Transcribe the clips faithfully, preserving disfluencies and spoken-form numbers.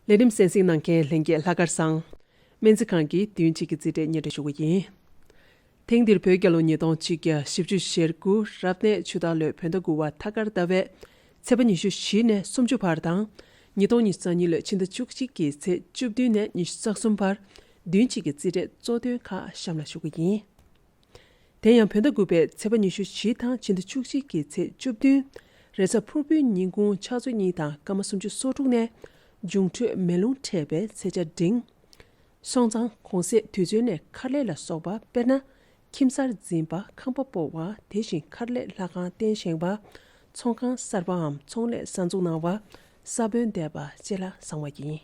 ལས་རིམ་གསན་གཟིགས་གནང་མཁན་ལྷན་རྒྱས་ལྷག་དཀར་བཟང་། སྨན་རྩིས་ཁང་གི་བདུན་གཅིག་གི་རྩིས་འབྲས་སྙན་སྒྲོན་ཞུ་གི་ཡིན། ཐེངས་འདིར་བོད་རྒྱལ་ལོ་ཉིས་སྟོང་གཅིག་བརྒྱ་བཞི་བཅུ་ཞེ་དགུ་རབ་གནས་ཆུ་སྟག་ལོའི་བོད་ཟླ་དགུ་བ་ཐ་སྐར་ཟླ་བའི་ཚེས་པ་ཉི་ཤུ་བཞི་ནས་སུམ་ཅུ་བར་དང་། ཉིས་སྟོང་ཉི་ཤུ་རྩ་གཉིས་ལོའི་ཕྱི་ཟླ་བཅུ་གཅིག་གི་ཚེས་བཅུ་བདུན་ནས་ཉི་ཤུ་རྩ་གསུམ་བར་བདུན་གཅིག་གི་རྩིས་འབྲས་གཙོ་དོན་ཁག་གཤམ་ལ་ཞུ་གི་ཡིན། དེ་ཡང་བོད་ཟླ་དགུ་པའི་ཚེས་པ་ཉི་ཤུ་བཞི་དང་ཕྱི་ཟླ་བཅུ་གཅིག་གི་ཚེས་བཅུ་བདུན། རེས་གཟའ་ཕུར་བུའི་ཉིན་གུང་ཕྱག་ཚོད་གཉིས་དང་སྐར་མ་སུམ་ཅུ་སོ་དྲུག་ནས་འབྱུང་འཕྲོད་མེ་རླུང་འཕྲད་པའི་ཚེས་ཆ་འབྲིང་། སོང་ཙང་གུང་གསེང་དུས་ཚོད་ནས་མཁར་ལས་ལ་སོགས་པ། དཔེར་ན། ཁྱིམ་གསར་འཛིན་པ། ཁང་པ་སྤོ་བ། དེ་བཞིན་མཁར་ལས་ལྷ་ཁང་རྟེན་བཞེངས་པ། ཚོང་ཁང་གསར་པའམ་ཚོང་ལས་གསར་འཛུགས་གནང་བ། ས་བོན་འདེབས་པ་བཅས་ལ་བཟང་བ་ཡིན།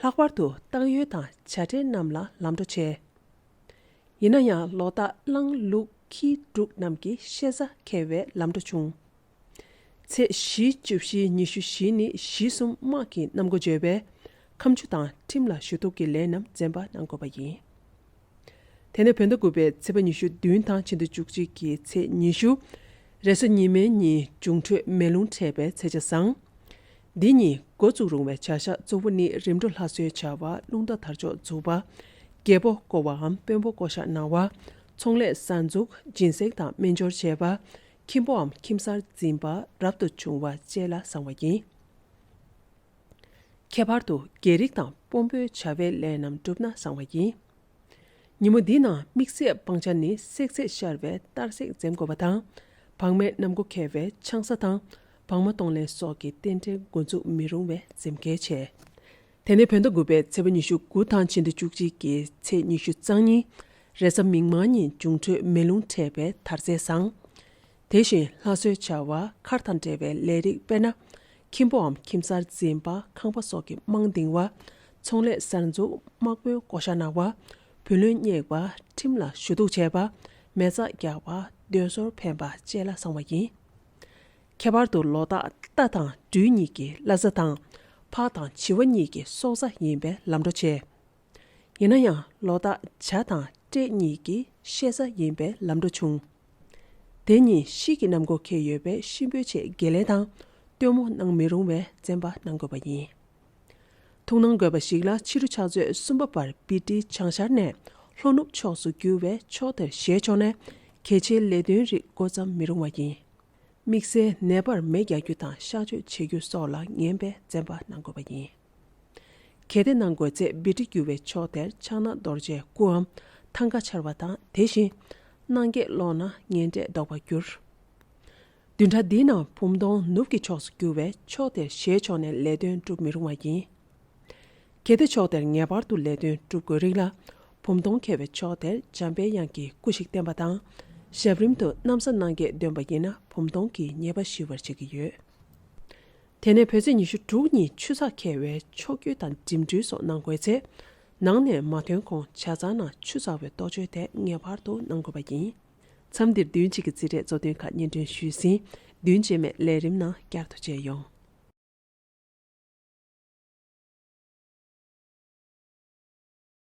ལྷག་པར་དུ་སྟག་ཡོས་དང་བྱ་བྲལ་རྣམས་ལ་ལམ་འགྲོ་ཆེ། ཡིན་ན་ཡང་ལོ་སྟག་གླང་ལུག་ཁྱི་འབྲུག་རྣམས་ཀྱི་ཤེས་བྱ་མཁས་པའི་ལམ་འགྲོ་བྱུང་། ཚེས་བཞི་བཅུ་བཞི་ཉི་ཤུ་བཞི་ནི་བཞི་གསུམ་དམག་གི་གནམ་སྒོ་བརྗོད་པས་ཁ་མཆུ་དང་ཁྲིམས་ལ་ཞུ་གཏུག་གི་ལས་རྣམས་འཛེམ་པ་གནང་དགོས་པ་ཡིན། དེ་ནས་བོད་ཟླ་དགུ་པའི་ཚེས་པ་ཉི་ཤུ་བདུན་དང་ཕྱི་ཟླ་བཅུ་གཅིག་གི་ཚེས་ཉི་ཤུ། རེས་གཟའ་ཉི་མའི་ཉིན་འབྱུང་འཕྲོད་མེ་རླུང་འཕྲད་པའི་ཚེས་ཆ་བཟང་། འདི་ཉིད་འགོ་བཙུགས་རུང་བའི་བྱ་གཞག་གཙོ་བོ་ནི་རིམ་གྲོ་ལྷ་གསོལ་བྱ་བ། རླུང་རྟ་དར་ལྕོག་འཛུགས་པ། རྒྱལ་པོ་བསྐོ་བའམ་དཔོན་པོ་བསྐོ་གཞག་གནང་བ། ཚོང་ལས་གསར་འཛུགས། སྦྱིན་སྲེག་དང་སྨན་སྦྱོར་བྱེད་པ། ཁྱིམ་པོའམ་ཁྱིམ་གསར་འཛིན་པ་རབ་ཏུ་བྱུང་བ་བཅས་ལ་བཟང་བ་ཡིན། ཁྱད་པར་དུ་རྒྱལ་རིགས་དང་དཔོན་པོའི་བྱ་བའི་ལས་རྣམས་བསྒྲུབས་ན་བཟང་བ་ཡིན། ཉིན་མོ་འདིའི་ནང་དམིགས་བསལ་སྤང་བྱ་ནི་བསྲེག་ཚད་ཤར་བའི་གཏར་སྲེག་འཛེམ་དགོས་པ་དང་། བག་མེད་གནམ་སྒོ་འཁེལ་བའི་ཆང་ས་དང་། བག་མ་གཏོང་ལེན་སོགས་ཀྱི་རྟེན་འབྲེལ་འགོ་འཛུགས་མི་རུང་བས་འཛེམ་གལ་ཆེ། དེ་ནས་བོད་ཟླ་དགུ་པའི་ཚེས་པ་ཉི་ཤུ་དགུ་དང་ཕྱི་ཟླ་བཅུ་གཅིག་གི་ཚེས་ཉི་ཤུ་རྩ་གཉིས། རེས་གཟའ་མིག་དམར་ཉིན་འབྱུང་འཕྲོད་མེ་རླུང་འཕྲད་པའི་དར་ཚད་བཟང་། དེ་བཞིན་ལྷ་གསོལ་བྱ་བ། མཁར་དང་འབྲེལ་བའི་ལས་རིགས། དཔེར་ན། ཁྱིམ་པོའམ་ཁྱིམ་གསར་འཛིན་པ། ཁང་པ་སོགས་ཀྱི་རྨང་འདིང་བ། ཚོང་ལས་གསར་འཛུགས། དམག་དཔོན་བསྐོ་གཞག་གནང་བ། བུ་ལོན་བསྙེགས་པ། ཁྲིམས་ལ་ཞུ་གཏུག་བྱས་པ། མེ་བཙའ་རྒྱག་པ། མདུན་སོར་འཕེན་པ་བཅས་ལ་བཟང་བ་ཡིན། ཁྱད་པར་དུ་ལོ་སྟག་རྟ་དང་སྦྲུལ་གཉིས་ཀྱི་བླ་གཟའ་དང་། ཕག་དང་བྱི་བ་གཉིས་ཀྱི་སྲོག་གཟའ་ཡིན་པས་ལམ་འགྲོ་ཆེ། ཡིན་ན་ཡང་ལོ་སྟག་བྱ་དང་སྤྲེལ་གཉིས་ཀྱི་ཤེས་གཟའ་ཡིན་པས་ལམ་འགྲོ་ཆུང་། དེ་ཉིད་ཤི་གི་གནམ་སྒོ་འཁེལ་ཡོད་པས་གཤིན་པོའི་ཆེད་དགེ་ལས་དང་སྟོན་མོ་གནང་མི་རུང་བས་འཛེམ་པ་གནང་དགོས་པ་ཡིན། ཐུགས་སྣང་དགོས་པ་ཞིག་ལ། ཕྱི་རུ་ཕྱག་ཚོད་གསུམ་པ་བར་བི་ཏི་བྱང་ཤར་ནས་ལྷོ་ནུབ་ཕྱོགས་སུ་རྒྱུ་བས་ཕྱོགས་དེར་ཞལ་ཕྱོགས་ནས་གལ་ཆེའི་ལས་དོན་རིགས་འགོ་བརྩམ་མི་རུང་བ་ཡིན། དམིགས་བསལ་ནད་པར་མེ་རྒྱག་རྒྱུ་དང་གཤག་བཅོས་བྱེད་རྒྱུ་སོགས་ལ་ངན་པས་འཛེམ་པ་གནང་དགོས་པ་ཡིན། གལ་ཏེ་གནང་དགོས་ཚེ་བི་ཏི་རྒྱུ་བའི་ཕྱོགས་དེར་ཕྱག་ན་རྡོ་རྗེའི་སྐུའམ་ཐང་ག་འཕྱར་བ་དང་། དེ་བཞིན་སྣང་གས་ལོག་ན་ངན་འབྲས་ལྡོག་པར་འགྱུར། བདུན་ཕྲག་འདིའི་ནང་བུམ་སྟོང་ནུབ་ཀྱི་ཕྱོགས་སུ་རྒྱུ་བས་ཕྱོགས་དེར་ཞལ་ཕྱོགས་ནས་ལས་དོན་སྒྲུབ་མི་རུང་བ་ཡིན། གལ་ཏེ་ཕྱོགས་དེར་ངེས་པར་དུ་ལས་དོན་སྒྲུབ་དགོས་རིགས་ལ། བུམ་སྟོང་འཁེལ་བའི་ཕྱོགས་དེར་འཇམ་པའི་དབྱངས་ཀྱི་སྐུ་ཞིག་བསྟན་པ་དང་། ཞབས་རིམ་དུ་གནམ་ས་སྣང་གས་འདོན་པ་ཡིན་ན་བུམ་སྟོང་གི་ཉེས་པ་ཞི་བར་བྱེད་ཀྱི་ཡོད། དེ་ནས་བོད་ཚེས་ཉི་ཤུ་དྲུག་ཉིན་ཆུ་ཚགས་འཁེལ་བས་ཕྱོགས་བསྐྱོད་དང་འགྲིམ་འགྲུལ་སོགས་གནང་དགོས་ཚེ། ནང་ནས་མ་ཐོན་གོང་ཇ་ཚང་ནང་ཆུ་ཚགས་པའི་གཏོ་བཅོས་དེ་ངེས་པར་དུ་གནང་དགོས་པ་ཡིན། མཚམས་འདིར་བདུན་གཅིག་གི་རྩིས་འབྲས་གཙོ་དོན་ཁག་སྙན་སྒྲོན་ཞུས་ཟིན། བདུན་རྗེས་མའི་ལས་རིམ་ནང་བསྐྱར་དུ་མཇལ་ཡོང་།